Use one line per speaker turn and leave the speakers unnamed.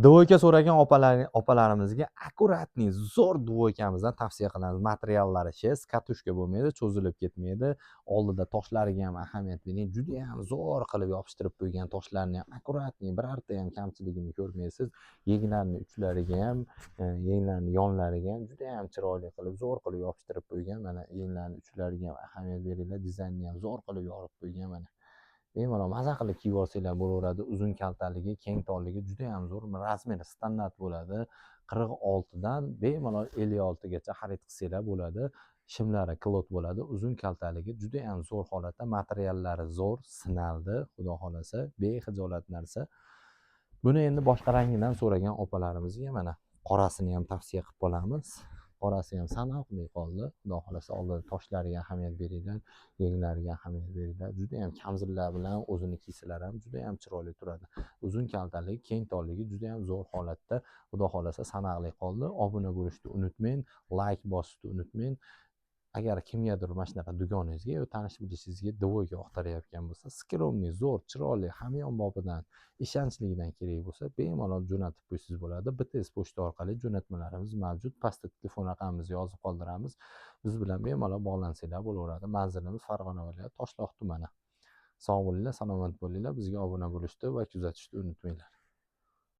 Двойка so'ragan opalarimizga аккуратный, zo'r двойка mizdan tavsiya qilamiz. Materiallari шерсть, катушка bo'lmaydi, cho'zilib ketmaydi. Oldida toshlariga ham ahamiyat bering. Judayam zo'r qilib yopishtirib qo'ygan toshlarni ham аккуратный, birorta ham kamchiligini ko'rmaysiz. Yenglarni uchlariga ham, yenglarni yonlariga ham judayam chiroyli qilib, zo'r qilib yopishtirib qo'ygan. Mana yenglarni uchlariga ham ahamiyat beringlar. Dizaynni ham zo'r qilib yorib qo'ygan mana. Bemalol maza qilib kiyib olsanglar bo'laveradi. Uzun kaltaligi, keng tolligi judayam zo'r. Размер i standart bo'ladi. 46 dan bemalol 56 gacha xarid qilsanglar bo'ladi. Shimlari kilot bo'ladi. Uzun kaltaligi judayam zo'r holatda, materiallari zo'r, sinaldi, xudo xohlasa, bexijolat narsa. Buni endi boshqa rangidan so'ragan opalarimizga mana qorasini ham tavsiya qilib qolamiz. Qorasi ham sanoqli qoldi. Xudo xohlasa, oldida toshlariga ahamiyat beringlar, yenglariga ahamiyat beringlar. Judayam kamzillar bilan o'zini kiysalar ham judayam chiroyli turadi. Uzun kaltaligi, keng tolligi judayam zo'r holatda. Xudo xohlasa, sanoqli qoldi. Obuna bo'lishni unutmang, layk bosishni unutmang. Agar kimgadir mana shunaqa dugonangizga yo tanish bilishingizga двойка axtarayotgan bo'lsa, скромный, zo'r, chiroyli, hamyonbopidan, ishonchligidan kerak bo'lsa, bemalol jo'natib qo'ysangiz bo'ladi. BTS pochta orqali jo'natmalarimiz mavjud. Pastda telefon raqamimizni yozib qoldiramiz. Biz bilan bemalol bog'lansanglar bo'laveradi. Manzilimiz Farg'ona viloyati, Toshloq tumani. Sog' bo'linglar, salomat bo'linglar. Bizga obuna bo'lishni va kuzatishni unutmanglar.